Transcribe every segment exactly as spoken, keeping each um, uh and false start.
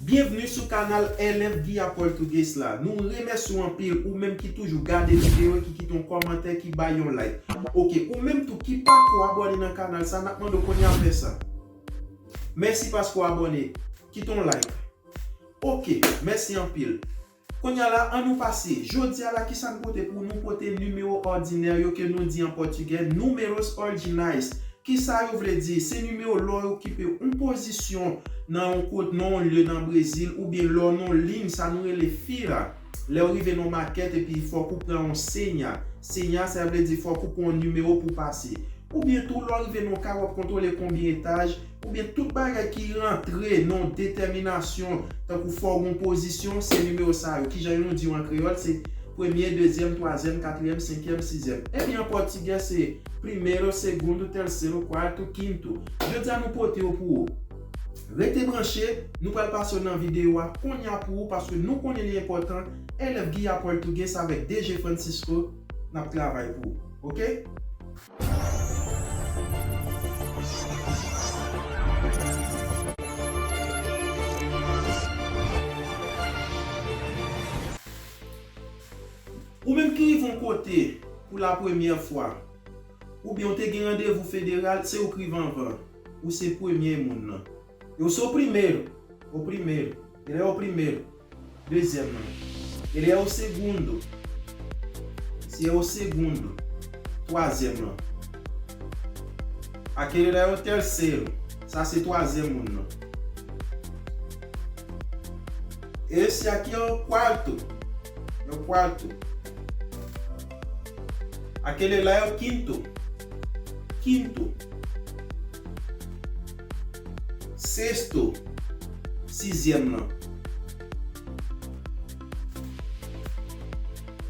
Byenvni sou kanal L F Guiya Português la. Nou remèsye w anpil, ou menm ki toujou gade videyo, ki kite yon kòmantè, ki bay yon like. Oke, ou menm tou ki pako abòne nan kanal sa, n ap mande w kounye a fè sa. Mèsi paske w abòne. Kite yon like. Oke, mèsi anpil. Kounye a la, ann nou pase. Jodi a la, kisa n pote pou nou? Pote nimewo òdinè yo ke nou di an pòtigè, números ordinais. Kisa yo vle di? Se nimewo lè w okipe yon pozisyon nan yon kot, nan yon lye nan Brezil, oubyen lè w nan yon liy, sa nou rele fila. Lè w rive nan yon makèt epi fòk ou pran yon senya. Senya, sa vle di fòk ou pran yon nimewo pou pase. Oubyen tou, lè w rive nan yon kay, w ap kontwole konbyen etaj, oubyen tout bagay ki rantre nan yon detèminasyon, tankou fò w gen yon pozisyon, se nimewo sa yo. Kijan nou di yo an kreyòl? Se premye, dezyèm, twazyèm, katriyèm, senkyèm, sizyèm. Ebyen, an pòtigè, se primeiro, segundo, terceiro, quarto, quinto. Jodi a, nou pote yo pou ou. Rete branche, nou pral pase yo nan videyo a kounye a pou ou, paske nou konnen li enpòtan. L F Guiya Português avèk D J Francisco, n ap travay pou ou. Oke? Ou menm ki rive yon kote pou la premyè fwa, oubyen w te gen randevou federal, se ou k rive anvan, ou se premye moun nan. E ou se o primeiro, o primeiro, ele é o primeiro. Dezyèm lan. Ele é o segundo. Se o segundo. Twazyèm lan. Aquele lá é o terceiro. Sa se twazyèm moun nan. Esse aqui é o quarto. É o quarto. Aquele lá é o quinto. Quinto. Sexto. Sizyèm lan.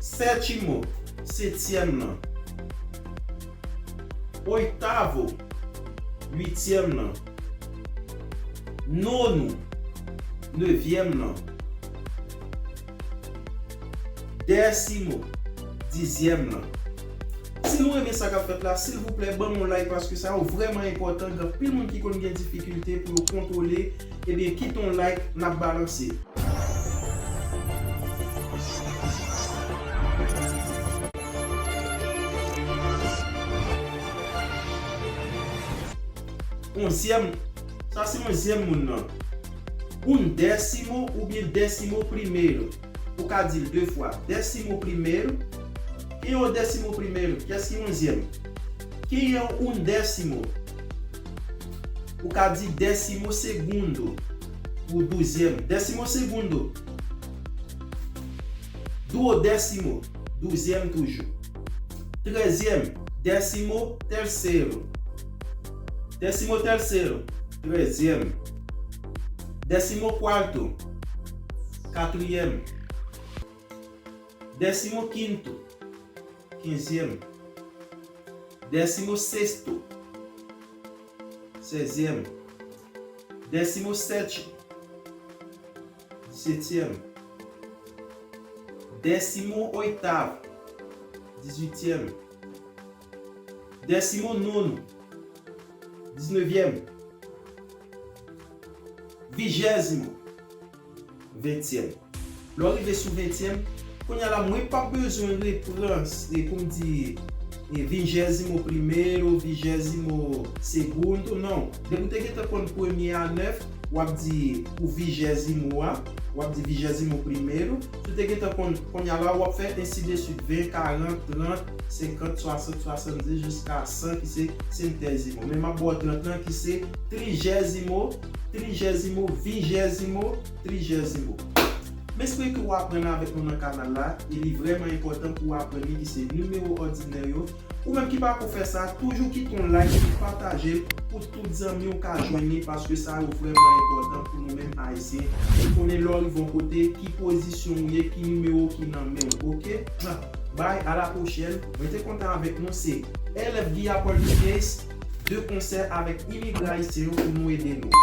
Sétimo. Setyèm lan. Oitavo. Uityèm lan. Nono. Nevyèm lan. Décimo. Dizyèm lan. Si nou renmen sa k ap fèt la, silvouplè, ban m yon like, paske sa yo vrèman enpòtan. Gen anpil moun ki konn gen difikilte pou yo kontwole. Ebyen, kite yon like, n ap balanse. Onzyèm, sa se onzyèm moun nan. Un décimo oubyen décimo primeiro. Ou ka di l de fwa. Décimo primeiro. Quem é o décimo primeiro? Kiyès ki onzyèm? Quem é o undécimo? Ou ka di décimo segundo pou douzyèm. Décimo segundo. Duodécimo, douzyèm toujou. Trèzyèm, décimo terceiro. Décimo terceiro, trèzyèm. Décimo quarto, katriyèm. Décimo quinto, kenzyèm. Décimo sexto, sèzyèm. Décimo sete, disetyèm. Décimo oitavo, dizuityèm. Décimo nono, diznèvyèm. Vigésimo, ventyèm. Lè w rive sou ventyèm, kounye a la, mwen p ap bezwen repran, e, pou m di, e, vingésimo primeiro, vingésimo segundo, non. Depi w te gentan konn premye a nèf, w ap di pou vingésimo a, w ap di vingésimo primeiro. Si w te gentan konn, kounye a la, w ap fè ensi de suit, ven, karant, trant, senkant, swasant, swasanndis, jiska san, ki se centésimo. Men m ap ba w trant lan, ki se trigésimo, trigésimo, vingésimo, trigésimo. M espere ke w aprann avèk nou nan kanal la, e li vrèman enpòtan pou w aprann li, ki se nimewo òdinè yo. Ou menm ki pako fè sa, toujou kite yon like epi pataje l pou tout zanmi w ka jwenn li, paske sa yo vrèman enpòtan pou nou menm Ayisyen. Ou konnen lè w rive yon kote, ki pozisyon w ye, ki nimewo ki nan men w, oke? Bye, à la prochaine. Rete konekte avèk nou, se L F Guiya Português, de konsè avèk imigran ayisyen yo pou nou ede nou.